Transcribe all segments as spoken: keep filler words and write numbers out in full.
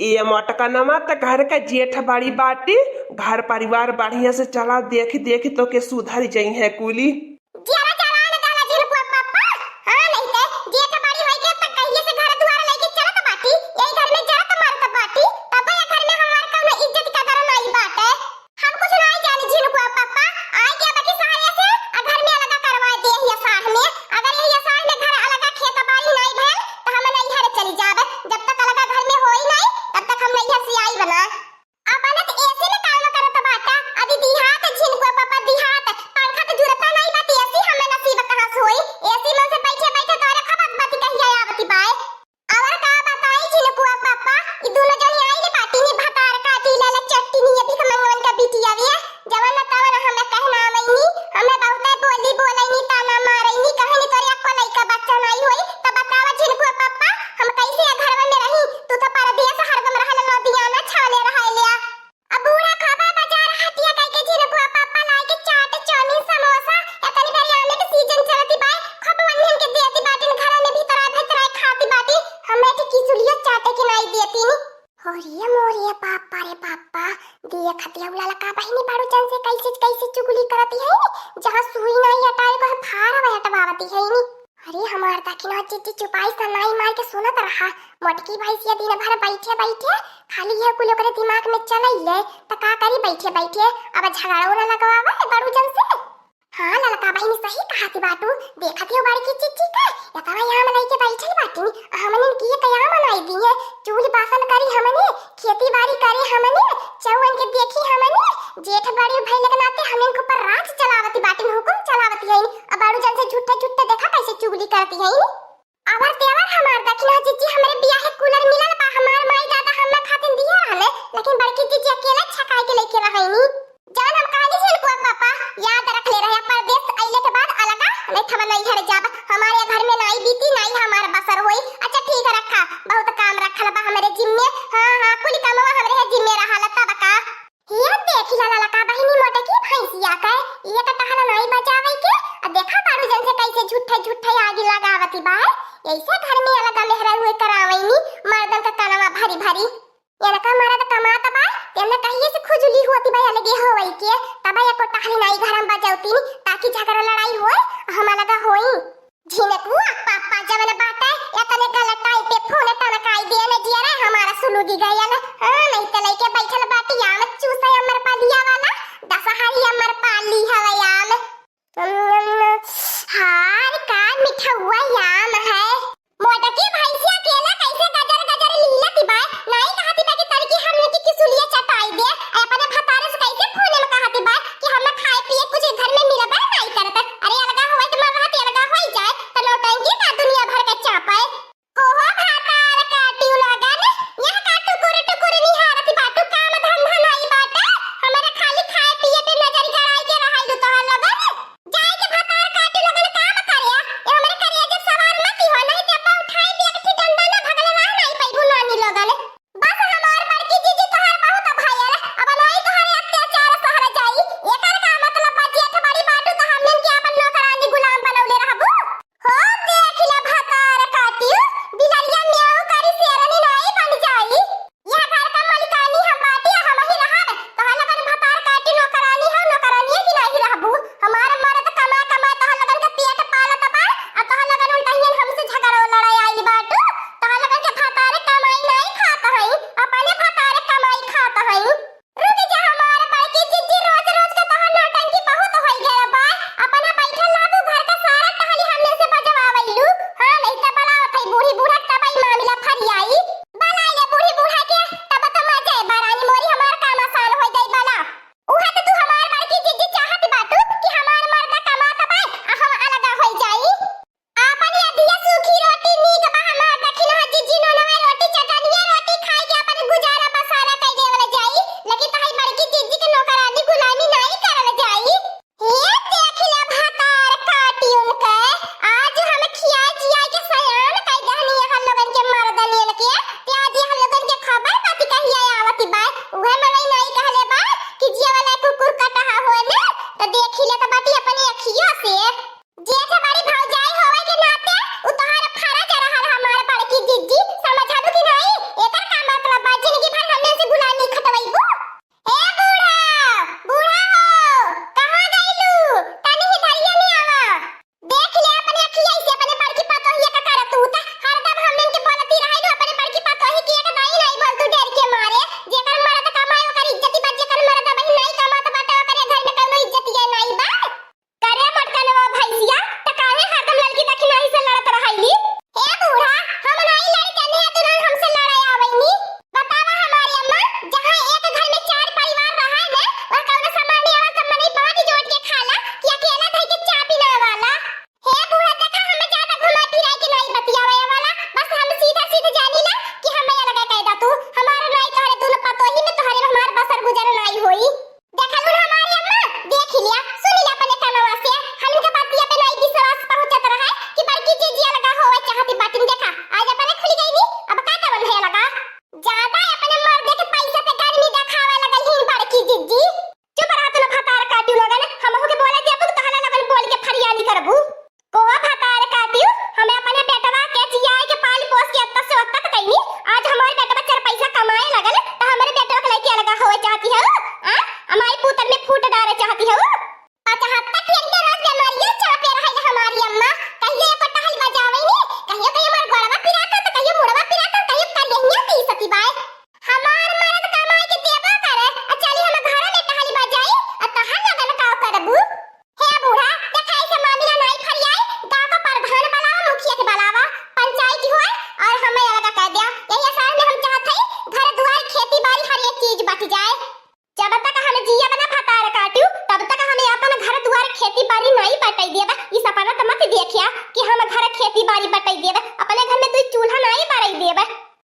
ये मोटकनवा त घर का जेठ बड़ी बाटी, घर परिवार बढ़िया से चला, देख देख तोके सुधर जइहैं कुली। जियरा जरान डाला झिनकुआ पापा। हाँ, नहीं ते जेठ बड़ी होई के त कहिए से घर दुआर लेके चलत बाटी, यही घर में जरत मरत बाटी, तब ये घर में हमार कौनो इज्जत कदर नाई बाटे। हम कुछ नाई जानी झिनकुआ पापा, आए के बकी सहरे से आ घर में अलगा करवा दे हिया साढ़ में। अगर ये साढ़ में घर अलगा खेत बाड़ी नाई भयल त हम नैहर चली जाब। जब तक अलगा घर में होई नाई तब तक हम नैहर से आइब ना। अपने त एसी में काम करत बाटा, अभी दिहात झिनकुआ पापा दिहात, पंखा त जुरता नाई बा त एसी हमें नसीब कहाँ से होई? एसी में से बैठे बैठे तोरे खबत बती कहिया आवती बाय। और का बताई झिनकुआ पापा, ई दुनो जनी आइल बाटी नी भतार काटी लाला चट्टी नी अभी कमंगवन का बिटिया वे, जवन न तवन हमें कहना आवेनी, हमें बहुते बोली बोलेनी, ताना मारेनी, कहनी तोरे अक्को लइका बच्चा नाई होई, त बतावा झिनकुआ पापा, हम कैसे ए घरवा में रही? तू त परदेस हरदम रहल, लुधियाना छाले रहलिया। अब बूढ़ा खाबा बाजार हटिया कइके झिनकुआ पापा लाए के चाट, चाउमीन, समोसा, एतनी बेरी आमे के सीजन चलती बाय, खूब वन्हन के देती बाटिन, घर में भीतर आए भीतर आए खाती बाटी, हमें के किसुलिया चाटे के नाई देती नी। हो रे मोरे पापा रे पापा, देखत हऊ ललका बहिनी बाड़ू जन से कैसे कैसे चुगली करती है नी, जहाँ सुई नाई अटाए को फारा वह अटवावती है नी। अरे हमार दखिना जिज्जी चुपाई से नाई मार के सुनत रहा। मोटकी भैंसिया दिन भर बैठे बैठे खाली यह कुल ओकरे दिमाग में चलइले, त का करी बैठे बैठे? अब झगड़ा ना लगवावे बड़ू जन से। हाँ ललका बहिनी सही कहत बाटू, देखत हो बड़की जिज्जी का एतना याम लइके बैठल बाटी, हमनिन की एक याम नाई दिए, चूल बासन करी हमने, खेती बाड़ी करे हमने, चौवन के देखी हमने, जेठ बड़ी भइले के नाते हमन के ऊपर राज चलावती बाटिन, हुकुम चलावती हईन। अब बड़ू जन से झूठे झूठे देखा कैसे चुगली करती हईन। अवर तेवर हमार दखिना जिज्जी, हमरे बियाहे कूलर मिलल बा, हमार माई दादा हम्मे खातिन दिहे रहले, लेकिन बड़की जिज्जी अकेला छकाई के लइके रहइनी। जवन हम कहली झिनकुआ पापा, याद रख ले रहे, परदेस अइले के बाद अलगा, नहीं त हम नैहर जाब, हमारे घर में नाई बीती, नाई हमार बसर होई। अच्छा ठीक है रखा, बहुत काम रखल बा हमरे जिम्मे। हाँ हाँ, कुल कमवा हमरे है जिम्मे रहा, तब का। हिया देखी ला ललका बहिनी मोटकी भैंसिया के, ये तो टहला नाई बचावे के, आ देखा बाड़ू जन से कैसे झूठे झूठे आगी लगावती बा। ऐसे घर में अलगा मेहरा हुए करावैनी, मर्दन का कनवा भरी भरी। इनका मर्द कमात बा, तेने कहिए से खुजली होती बा अलगे होवई के, तब एको टहली नाई घर में बजौती नी, ताकि झगड़ा लड़ाई होए, हम अलगा होई। झिनकुआ पापा जवन बाटे, एतने गलत टाइम पे फोन टनकाई दिए न जियरा हमारा सुलुगी गयल। हाँ, नहीं त लइके बैठल बाटी आम चूसे अमर पालिया वाला, दशहरी अमर पाली हवे आम। उम्म, हार का मिठौआ आम है। मोटकी भैंसिया केला कैसे गजर गजर लीलत बा, नाई कहती बा कि तनकी हमने की किसुलिया चटाई दे, आ अपने भतारे से कैसे फोन में कहती बा कि हमें खाए पिए कुछ घर में मिलबे नाई करत। अरे अलगा होए के मन रहत अलगा होई जाए, त नौटंकी का दुनिया भर के चापे। ओहो भतार काटियो लगन, यह का टुकुर टुकुर निहारत बाटू, काम धंधा नाई बाटे, हमारे खाली खाए पिए पे नजर गड़ाई के रहाई तोहर लगन। जाए के भतार काटी लोगन काम करे, ये हमरे करेजा सवार मती हो, नहीं ते अब्बा उठाई दिया के डंडा ना भगले रह नहीं पैबू नानी लोगन। बस हमार बड़की जीजी तोहार बहुत भयल, अब नहीं तोहरे अत्याचार सहल जाई। एकर का मतलब बा जेठ बड़ी बाटू त हमनिन के अपन नौकरानी गुलाम बनौले रहबू? हो देख ले भतार काटियो, बिलरिया म्याऊ करी शेरनी नहीं बन जाई। यह घर का मलिकानी हम बाटी, हम ही रहब। तोहर लोगन भतार काटी नौकरानी हो, नौकरानिये की नाही रहबू। हमार मर्द कमा कमा तोहर लोगन के पेट पालत बा, आ तोहर लोगन उल्टा ही हमसे झगड़ा लड़ाई आइल बाटू। तोहर लोगन के भतार कमाई नाही खात हई, अपने भतार कमाई खात हई। रुक जा हमार बड़की जीजी, रोज रोज के तोहर नौटंकी बहुत होई गया बा। अपना बैठल रहबू घर का सारा टहली हमने से बजवावैलू। हाँ, नहीं त बलावत हई बूढ़ी बूढ़ा तब ई मामला फरियाई। बला ले बूढ़ी बूढ़ा के, तब तो मजे बा रानी मोरी, हमार काम आसान हो जाई बला। उहे तो तू हमार बड़की जीजी चाहत बाटू कि हमार मर्दा कमात बा, आ हम अलगा हो जाई। आपन ये दिया सूखी रोटी नीक बा हमार दखिन हो जीजी, नोनवा रोटी चटनिया रोटी खाई के अपन गुजारा बसारा कई देवल जाई, लेकिन तहाई बड़की जीजी के नौकरानी गुलामी नाई करल जाई। हे देख ले भतार काटी उनके, आज हम खिया जिया के सयान कई दहनी हम लोगन के मर्दनियन के, ते आज हम लोगन के खबर बात कहिया आवत बा, उहे मनई नाई कहले बा कि जिया वाला कुकुर कटहा होए ना, तो देख ले तो बाटी अपने अखियों से। जेठ बड़ी भौजाई होवे के नाते उ तोहार फर्ज रहल हमार बड़की जिज्जी, समझलू कि नाई? एकर का मतलब बा? जिंदगी खेती बारी नाई बटाई देबे, ई सपना त मत देखिया कि हम घर खेती बारी बटाई देबे, अपने घर में दुई चूल्हा नाई बराई देबे।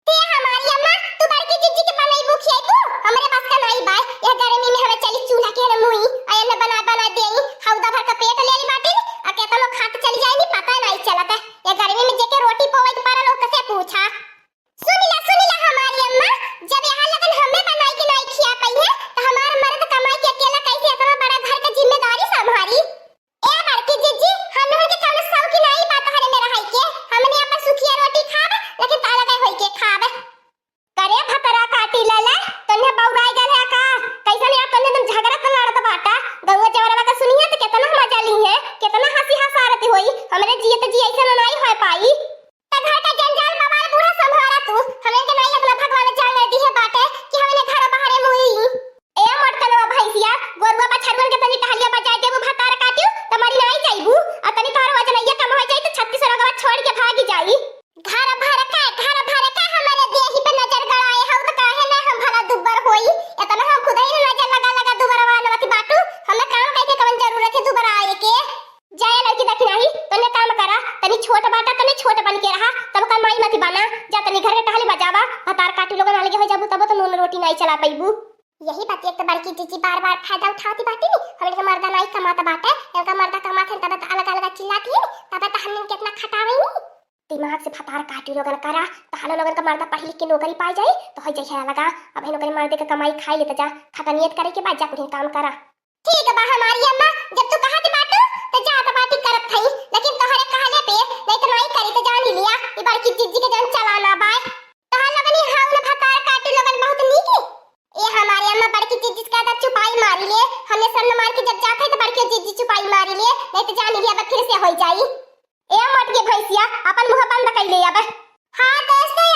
ते हमारी अम्मा, तू बड़की जिज्जी के बनैबू खियाइबू, हमरे बस का नाई बाय। यह गर्मी में हमें चली चूल्हा के न मुई, अयन न बना बना देई, हौदा भर का पेट ले ली बाटी, आ केतनो खात चली जाई, नी पता नाई चलत है। यह गर्मी में जेके रोटी पोवे के पड़ल, ओकसे पूछा। सुनिला, सुनिला हमारी अम्मा, जब यहाँ लगन हमें बनाई के नाई खिया पाई है, तो हमार मर्द कमाई के अकेला कैसे इतना बड़ा घर का जिम्मेदारी संभारी? ए बड़की जिज्जी, हम लोगन के कौनो शौक नाई बा तोहरे में रहाई के। हमने अपन सुखिया रोटी खाब, लेकिन तू अलगे होई के खाब। करे भतरा काटी ले ले, तन्ने बौराई गल है का? कैसन यार तन्ने तुम झगड़ा तो लड़त बाटा, गौवा जवरवा का सुनिए तो कितना मजा ली है, कितना हंसी हंसारती होई। हमरे जिए तो जी ऐसा नाई होए पाई। त घर का जंजाल बवाल बूढ़ा संभारा तू, हमरे के नाई अपना भगवान जान दी है बाटे कि हमने घर बाहरे मुई। ए मोटकनवा भैंसिया, गोरुआ बछरुअन के तनी टहलिया बजाए देबू भतार काटियो, त मरी नाई जाइबू। आ तनी तोहर वजनैया कम हो जाई त छत्तीस रोगवा छोड़ के भागी जाई। घर भर का, घर भर का हमरे देही पे नजर गड़ाए हौ त काहे ना हम भला दुब्बर होई। इतना हम खुद ही नजर लगा लगा दुबरवा नवती बाटू, हमें काम कैसे कवन जरूरत है दुबराए के? जाए लड़की दखिनाही, तने काम करा, तनी छोट बाटा, तने छोट बन के रहा, तब कमाई मती बना, जा तनी घर के टहली बजावा, भतार काटी लोगन अलगे हो जाबू, तबो तो नून रोटी नाई चला पैबू। यही बात एक तो बड़की जीजी बार बार फायदा उठावती बाटी नी, हमरे के मर्दा नाई कमात बाटे, इनका मर्दा कमात है, तबे तो अलग अलग चिल्लाती है, तबे तो हमने कितना खटावे नी। दिमाग से भतार काटी लोगन करा, तहानो लोगन का मर्दा पढ़ लिख के नौकरी पाई जाई, तो हो जाई है अलगा। अब है नौकरी मर्दे के कमाई खाई लेता जा, खतनियत करे के बाद जा कुछ काम करा। ठीक बा हमारी अम्मा, जब तू कहत बाटू, त जात बाटी करत हई, लेकिन तोहरे कहले पे नहीं तो नाई करी त जान ही लिया, ई बड़की जीजी के जान चलाना बाय। तोहर लोगन ई हाउ न भतार काटी लोगन बहुत नीक। ए हमारी अम्मा बड़की जीजी का त चुपाई मारी ले, हमने सन्न मार के जब जात है तो बड़की जीजी चुपाई मारी ले, नहीं तो जान ही लिया अब फिर से होई जाई। ए मोटकी भैंसिया, अपन मुंह बंद कर ले अब। हाँ दोस्तों,